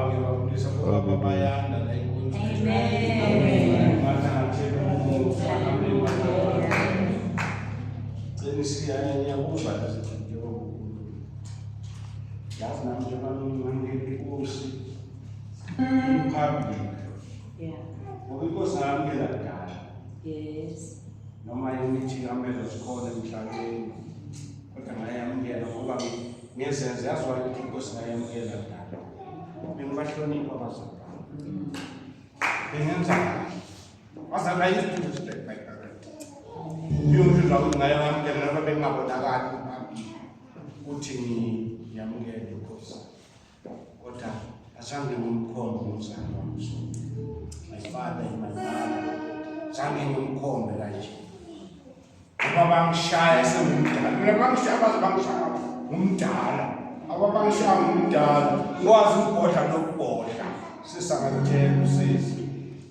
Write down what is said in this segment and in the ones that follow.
Ngiyababulisa bobaba bayanda la enkonzweni. Amen. Ngathi ngathela umusa. Amen. Qinisiya ngiyakuzwa nje njengoba ukhuluma. Yazi nami njengoba ngingamukela inkosi in public. Ngoba inkosi ngamukela kudala. Noma imithi kamele zikhona emhlabeni. Kodwa ngayamukela ngoba ngezenze yaziwa ukuthi inkosi ngayamukela kudala. Bengibahlonipha abazali bami. Bengenza kahle. Bazali I used to respect my parents. Ngiyongizwa ukuthi ngayamukela noma bengingabonakali phambili ukuthi ngiyamukela inkosi. Kodwa azange ngimkhombe umzali wami so. My father and my mother. Zange ngimkhombe kanje. Ngoba bangishaya sengumdala. Mina bangishaya baze bangishaya ngumdala. Ababangishaya ngumdala. Ngikwazi ukubhodla nokubhodla. Sisangakutshela usisi.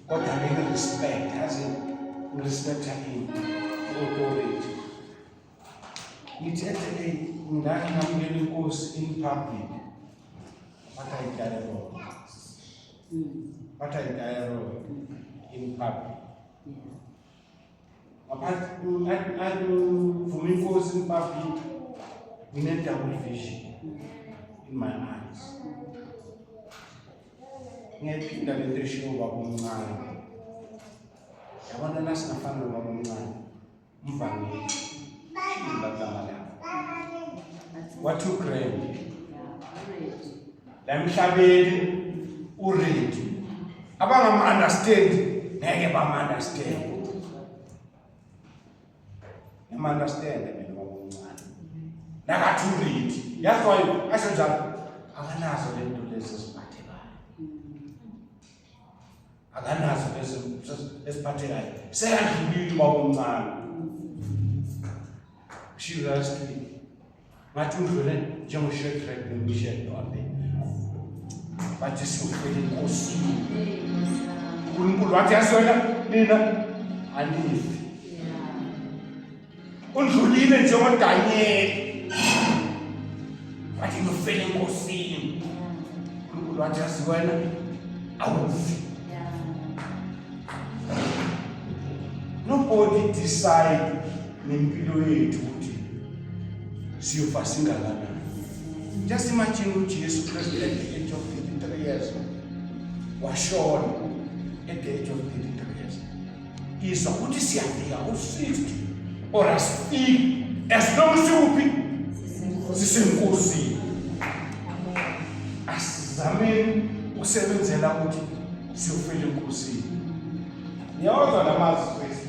Kodwa ngi-respect, yazi ngi-respecta ini? I-authority. Ngithi ethe ngake ngamukela inkosi in public. What I die wrong. What I die wrong in public. Ngaphansi ngivuma inkosi in public ngine-double vision in my eyes. Ngiyayiphinda le nto eshiwo ubaba omncane. Yabona nasingafana nobaba omncane. Umvangeli. Shilo la. What two grand. La emhlabeni uready. Abangam-understand ngeke bam-understand. Ngiyam-understand mina ubaba omncane. Nakathi uready. Yazi why asho njalo? Akanazo le nto lezi eziphathekayo. Akanazo lezi eziphathekayo. Sekadlulile ubaba omncane. Shilo last week. Ngathi udlule njengoShadrach noMeshach no-Abednego. Bathi siyofela enkosini. uNkulunkulu wathi yazi wena nina anifi. Undlulile njengoDanyeli. Wathi ngiyofela enkosini. uNkulunkulu wathi yazi wena awufi. Nobody decide nempilo yethu ukuthi siyofa singakanani. Just imagine uJesu Kristu at the age of 33 years washona at the age of 33 years. Izwa ukuthi siyafika ku-60 or asifiki as long siwuphi sisenkosini. Asizameni ukusebenzela ukuthi siyofela enkosini. Ngiyawazwa la mazwi Kristu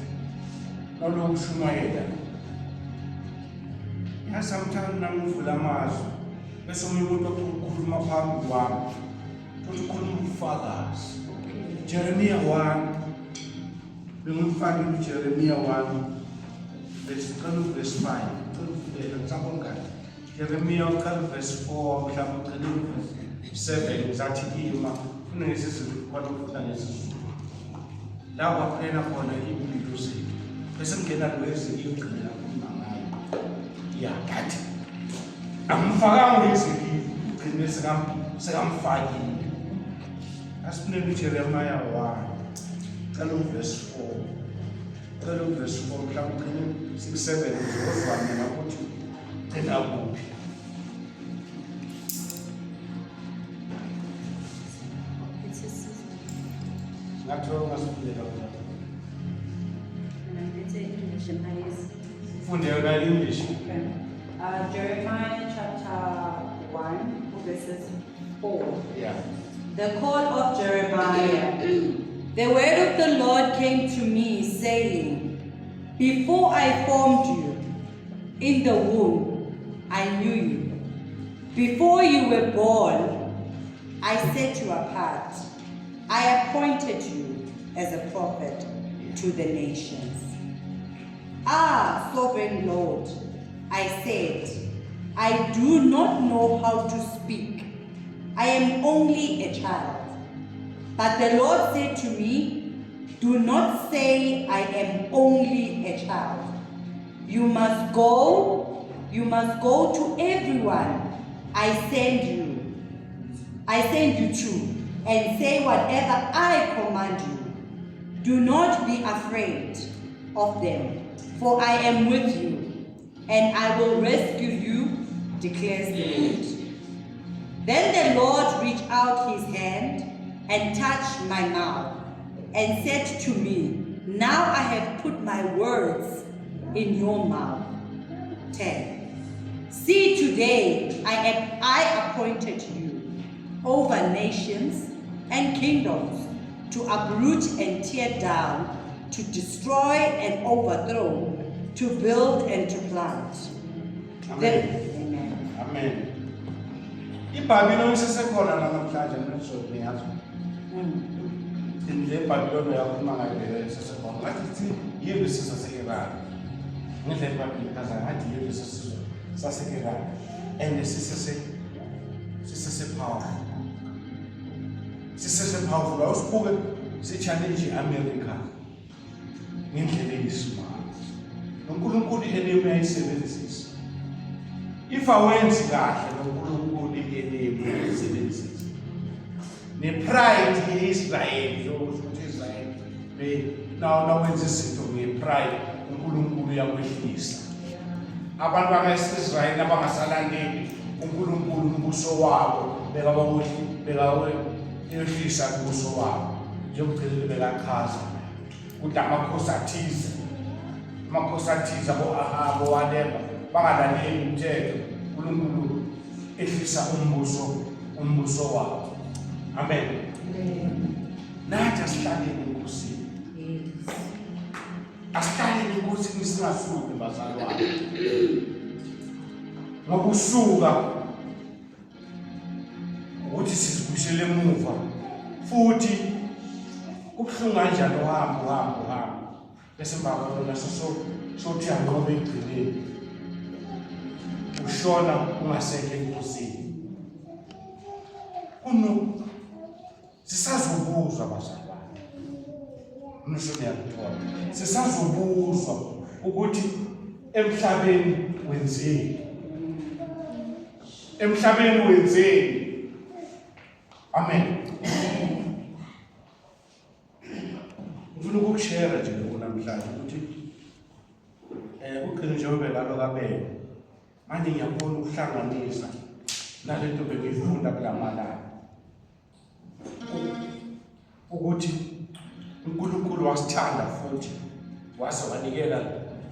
naloku kushumayela. Yazi sometimes nangivula amazwi bese omunye umuntu okhuluma phambi kwami futhi ukhuluma ubufakazi. Jeremiah 1 bengimfakile uJeremiah 1 verse cela verse 5 cela ufundele ngisabona kahle. Jeremiah uqala verse 4 mhlawumbe ugcine verse 7 ngizathi ima funa ngesiZulu khona ukufunda ngesiZulu. La kwaphela khona impilo zethu bese ngena lo Ezekiel ugcine akhuluma ngayo. Ya but amfakanga uEzekiel ugcine sekamfakile. Asifunele uJeremiah 1 cela uverse 4 cela uverse 4 mhlawumbe ugcine 6 7 uzozwa mina ukuthi gcina kuphi. Ngathi ungasifundela wena. Ngiphethe English and Funde yona English. Okay. Jeremiah chapter 1, verses 4. Yeah. The call of Jeremiah. The word of the Lord came to me, saying, Before I formed you in the womb, I knew you. Before you were born, I set you apart. I appointed you as a prophet to the nations. Ah, sovereign Lord, I said, I do not know how to speak. I am only a child. But the Lord said to me, Do not say I am only a child. You must go to everyone I send you. I send you to. and say whatever I command you. Do not be afraid of them, for I am with you, and I will rescue you, declares the Lord. Then the Lord reached out his hand and touched my mouth and said to me, Now I have put my words in your mouth. 10. See, today I appointed you over nations and kingdoms to uproot and tear down, to destroy and overthrow, to build and to plant. Amen. Amen. Amen. IBhabhiloni isesekhona namhlanje, niyazi. Le Bhabhiloni uyakhuluma ngayo leyo isesekhona. Ngathi thi yiyo isizwe sase-Iran. Ngendlela iBhabhiloni ichaza ngathi yiyo leso sizwe sase-Iran. And sisese powerful. Sisese powerful. Awusibuke si-challenge i-America ngendlela eyisimanga. NoNkulunkulu i-enemy uyayisebenzisa. If awenzi kahle, noNkulunkulu i-enemy uyayisebenzisa. Ne-pride ye-Israyeli, njengoba usho ukuthi Israyeli nawenza izinto nge-pride, uNkulunkulu uyakwehlisa. Abantu baka-Israyeli abangasalandeli uNkulunkulu, umbuso wabo bekawehlisa umbuso wabo. Njengoba bekachaza ukuthi amakhosi athize, amakhosi athize abo-Ahabu, whatever, bangalaleli umthetho, uNkulunkulu ehlisa umbuso wabo. Amen. Nathi asihlaleni enkosini. Asihlaleni enkosini, singasuki, bazalwane, ngokusuka ukuthi sizibuyisele emuva futhi kubuhlungu kanjani. Uhambe, uhambe, uhambe, bese emva kwalona sothi uyanqoba, ekugcineni ushona ungasekho enkosini. Kuno sisazobuzwa, bazalwane, nisho niyakuthola, sisazobuzwa ukuthi emhlabeni wenzeni, emhlabeni wenzeni. Amen. Ngifuna ukukushare nje lokhu namhlanje ukuthi ugcine njengoba belalo kabele manje, ngiyabona ukuhlanganisa nalento bengiyifunda kulamalanga ukuthi uNkulunkulu wasithanda futhi waze wanikela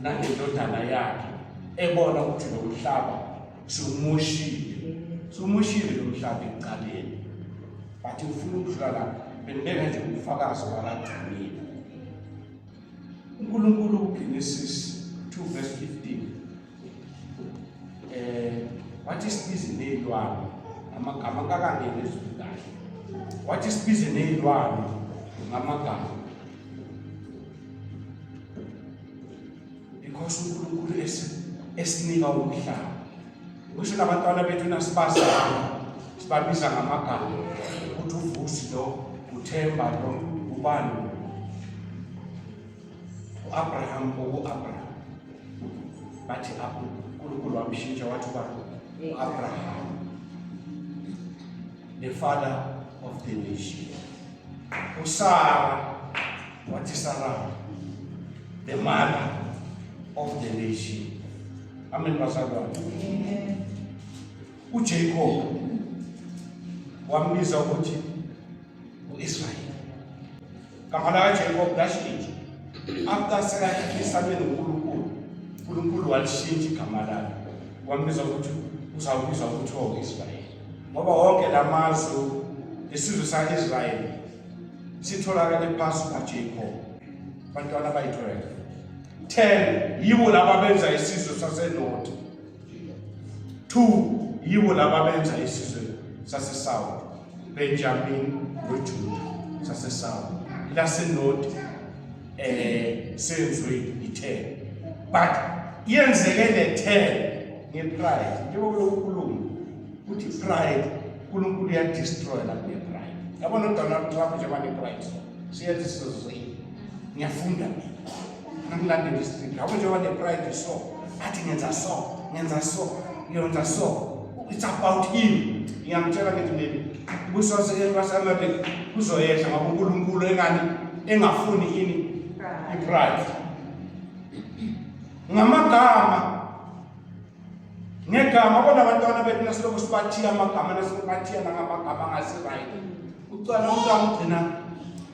nangendodana yakhe, ebona ukuthi lo mhlaba siwumoshile, siwumoshile lo mhlaba ekuqaleni. But ngifuna ukudlula la, bengibeka nje ubufakazi bakagcinile uNkulunkulu kuGenesis 2 verse 15, wathi sibize nezilwane ngamagama. Akakangeni ezweni kahle, wathi sibize nezilwane ngamagama because uNkulunkulu esinika umhlaba. Ngisho nabantwana bethu nasibazala sibabiza ngamagama ukuthi uVusi lo, uThemba lo, ubani lo. U-Abraham oku-Abraham, bathi apho uNkulunkulu wamshintsha wathi ubani? U-Abraham, the father of the nation. uSara wathi Sarah, the mother of the nation. Amen, bazalwane. uJacob wambiza ukuthi uIsrael. Gama lakaJacob lashintsha after sekahlisane noNkulunkulu. uNkulunkulu walishintsha igama lakhe, wambiza ukuthi uzawubizwa ukuthi u-Israel, ngoba wonke lamazwe isizwe sa-Israyeli sitholakale phasi kwaJacob, abantwana abayi-12. 10 yibo laba benza isizwe saseNorth, 2 yibo laba benza isizwe sase-South, Benjamin noJuda sase-South. Lase-North senziwe i-10, but yenzeke le 10 nge-pride, njengoba kulokukhuluma ukuthi pride, uNkulunkulu uyadestroy lapho nge-pride. Yabona uDonald Trump njengoba ne-pride, so siyenza isizwe seyini. Ngiyafunda mina nakulandela isiphi, yabo, njengoba ne-pride, so athi ngenza so, ngenza so, ngiyenza so, it's about him. Ngiyamtshela ngithi maybe Umbuso wase-Amerika uzoyehla ngoba uNkulunkulu engani engafuni ini i-pride. Ngamagama ngegama bona abantwana bethu nasilokhu sibathiya amagama nasibathiya nangamagama angasi-right ucala umntwana ugcina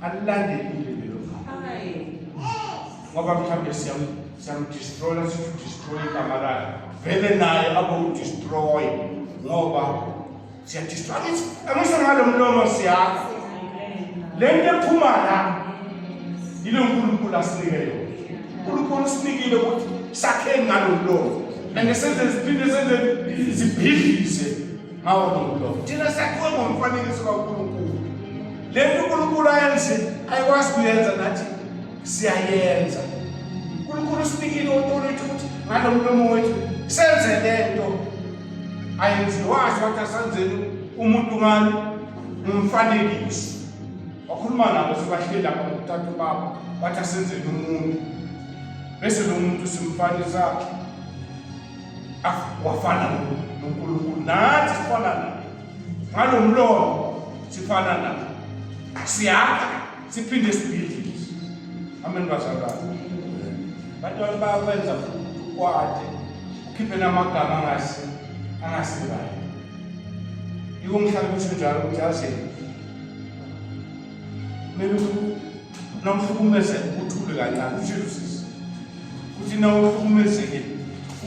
alilandelile lelo gama ngoba mhlawumbe siyamdestroya sithi udestroy igama lakhe vele naye abe udestroy ngoba siyadestroy angisho ngalo mlomo siyakho le nto ephuma la yile uNkulunkulu asinike yona uNkulunkulu usinikile ukuthi sakheni ngalo mlomo and senze siphinde senze sibhidlize ngawo lo mlomo thina sakhiwe ngomfanekiso kaNkulunkulu le nto uNkulunkulu ayenze ayikwazi kuyenza nathi siyayenza uNkulunkulu usinikile authority ukuthi ngalo mlomo wethu senze le nto ayenziwayo wathi asenzeni umuntu ngani ngumfanekiso wakhuluma nabo sebahleli lapha ngokuthatha ubaba wathi asenzeni umuntu bese lo muntu simfanisa wafana noNkulunkulu nathi sifana naye ngalo mlomo sifana naye siyakha siphinde sibhidlise amen bazalwane bantwana bayakwenza futhi ukwate ukhiphe namagama angasi angasi-right yiko ngihlale kusho njalo ukuthi yazini kumele nawuhlukumezeka uthule kancane ushilo sisi kuthi nawuhlukumezekile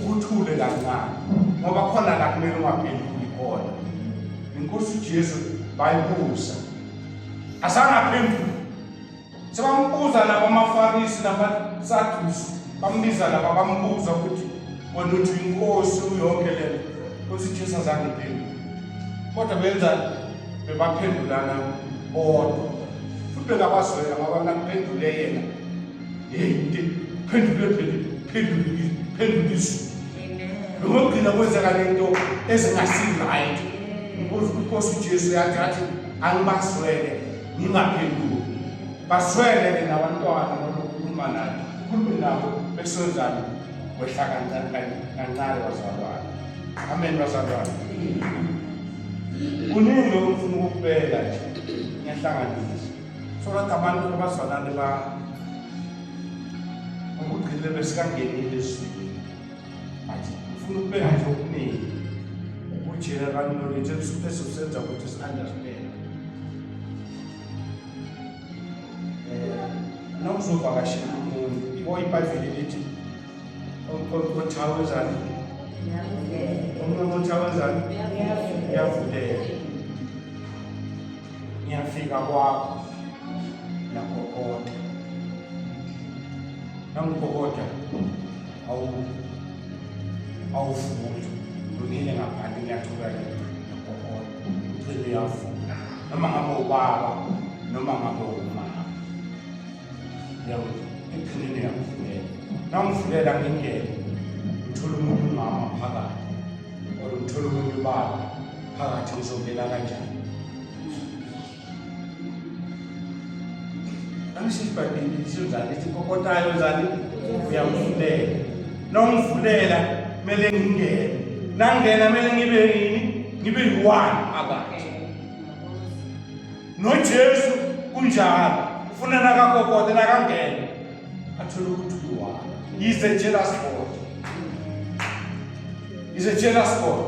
ukuthule kancane ngoba khona la kumele ungaphenduli khona inkosi uJesu bayibuza asangaphenduli sebambuza laba amaFarisi nabaSadusi bambiza laba bambuza ukuthi wena uthi inkosi uyonke lento inkosi uJesu azange iphendule kodwa benza bebaphendulana bodwa futhi bekabazwela ngoba nakuphendule yena hey phendule phendule phendule phendule izulu Lokugcina kwenzeka lento ezingasi-right. Inkosi uJesu yathi athi angibazwele ngingaphenduli. Bazwele-ke nabantwana nokukhuluma naye. Ukhulume nabo besenzani wehla kancane kancane bazalwane. Amen bazalwane. Kuningi lokhu ngifuna ukukubeka nje. Ngiyahlanganisa. So that abantu abazalwane ba ukugcina besikangenile ezwini. But ngifuna ukubeka nje okuningi uku-general knowledge ezosenza ukuthi si-understand. Nawuzovakashela umuntu, iko iBhayibheli lithi othawezani othawezani uyavuleka. Ngiyafika kwakho ngiyakokota nangikokota awuvuli ngimile ngaphandle ngiyaqhubeka ngiyakokota ugcine uyavula noma ngabe ubaba noma ngabe umama ekugcineni uyakuvulela nawungivulela ngingene ngithola umuntu umama phakathi or ngithola umuntu ubaba phakathi ngizongena kanjani Angisho iBhayibheli lisho njani lithi kokotayo njani uyamvulela. Nawungivulela kumele ngingene. Nangena kumele ngibe yini? Ngibe yi-one phakathi. NoJesu kunjalo. Ufuna nakakokote nakangena athole ukuthi uyi-one. He's a jealous God. He's a jealous God.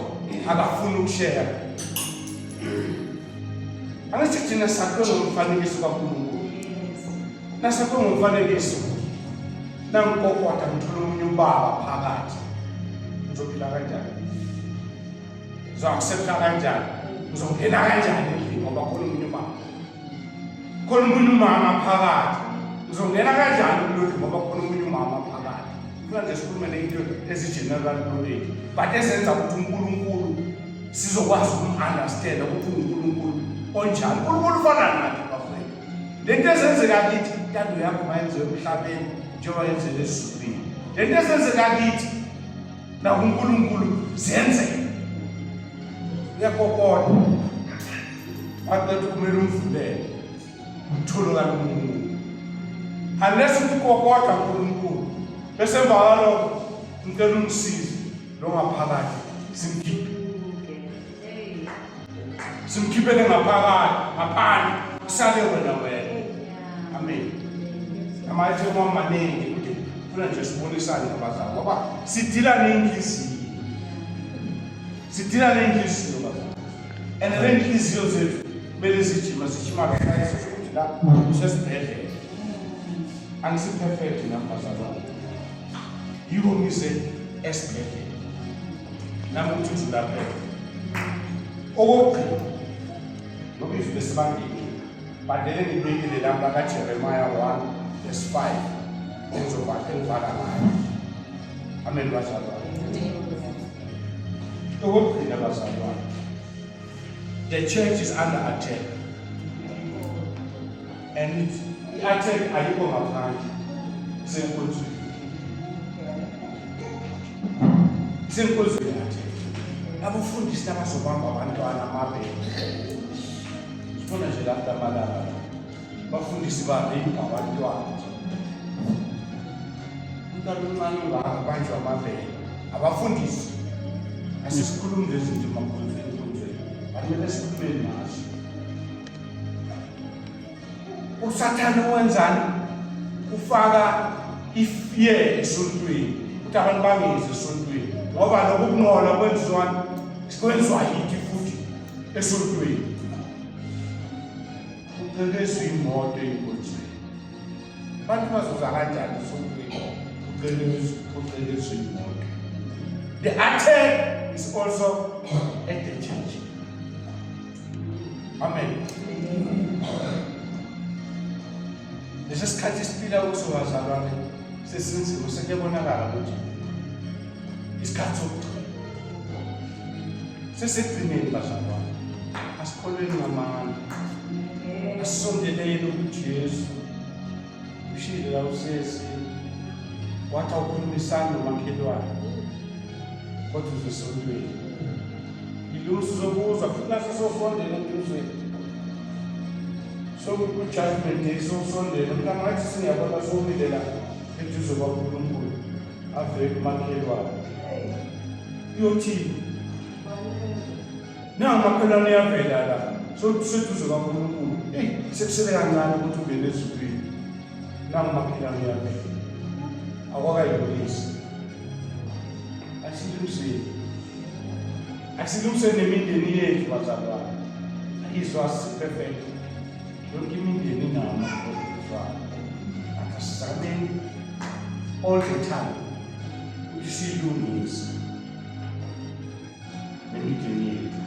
Akafuni ukushare. Angithi thina sakhiwe ngomfanekiso kaNkulunkulu. Nasakhiwe ngomfanekiso nangikokota ngithola omunye ubaba phakathi. Ngizophila kanjani? Ngizo-accepta kanjani? Ngizongena kanjani endlini ngoba khona omunye ubaba? Khona omunye umama phakathi. Ngizongena kanjani kulolu ngoba khona omunye umama phakathi? Funa nje sikhulume nento ezi-general knowledge but ezenza ukuthi uNkulunkulu sizokwazi ukum-understanda ukuthi uNkulunkulu onjani. uNkulunkulu ufana nathi bafowethu. Le nto ezenzeka kithi intando yakho mayenziwe emhlabeni njengoba yenzeka ezulwini. Le nto ezenzeka kithi nakuNkulunkulu ziyenzeka. Uyakokota. Waqeda kumele umvulele. Utholakala umuntu. Unless ukukokota uNkulunkulu. Bese emva kwalokho ngicela ungisize lo ngaphakathi simkhiphe. Simkhiphele ngaphakathi, ngaphandle, kusale wena wena. Amen. Ama-item amaningi ukuthi funa nje sibonisane nabazali ngoba sidila ney'nhliziyo. Sidila ney'nhliziyo bazali. And le nhliziyo zethu kumele zijima zijima kahle sisho ukuthi la usesibhedlela. Angisi-perfect nami bazalwane. Yiko ngize esibhedlela. Nami ukuthi ngizolapheka. Okokugcina ngoba izwi lesibambile bandele ngibekile lami lakaJeremiah 1 verse 5 engizovala engivala ngayo. Amen bazalwane. Okokugcina bazalwane. The church is under attack. And i-attack ayikho ngaphandle. Isenkonzweni. Isenkonzweni i-attack. Abafundisi abazobamba abantwana amabele. Sibona nje lapha amalanga. Bafundisi ba-rape abantwana. Umntwana omncane ongaka banjwa amabele. Abafundisi. Asisikhulumi lezi zinto emakhonzweni enkonzweni. Akumele sikhulume ngazo. USathane wenzani? Ufaka i-fear esontweni ukuthi abantu bangezi esontweni ngoba lokhu kunqola kwenziwa kwenziwa yithi futhi esontweni. Kuqekezwa imoto ey'nkonzweni. Abantu bazuza kanjani esontweni? Kuqekezwa imoto. The attack is also at the church. Amen. Lesi sikhathi esiphila kuso bazalwane sesinzima sekuyabonakala ukuthi isikhathi sokugcina sesekugcineni bazalwane. Asikholweni ngamandla, asisondeleni kuJesu. Ushilo la usesi wathi awukhulumisani nomakhelwane kodwa uzesontweni ilusu zokuzwa futhi naso sosondela eduzweni soku-judgment day sosondela mna ngathi singiyabona somile la eduze kwaNkulunkulu avele kumakhelwane uyothini nangu umakhelwane uyavela la soseduze kwaNkulunkulu eyi sekusele kancane ukuthi ungene ezulwini nangu umakhelwane uyavela akwakayibonisi. Asilungiseni, asilungiseni nemindeni yethu bazalwane. Izwa si-perfect, yonke imindeni inawo amakhona. Asizameni all the time ukuthi siyilungise nemindeni yethu.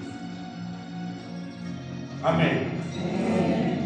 Amen. Amen.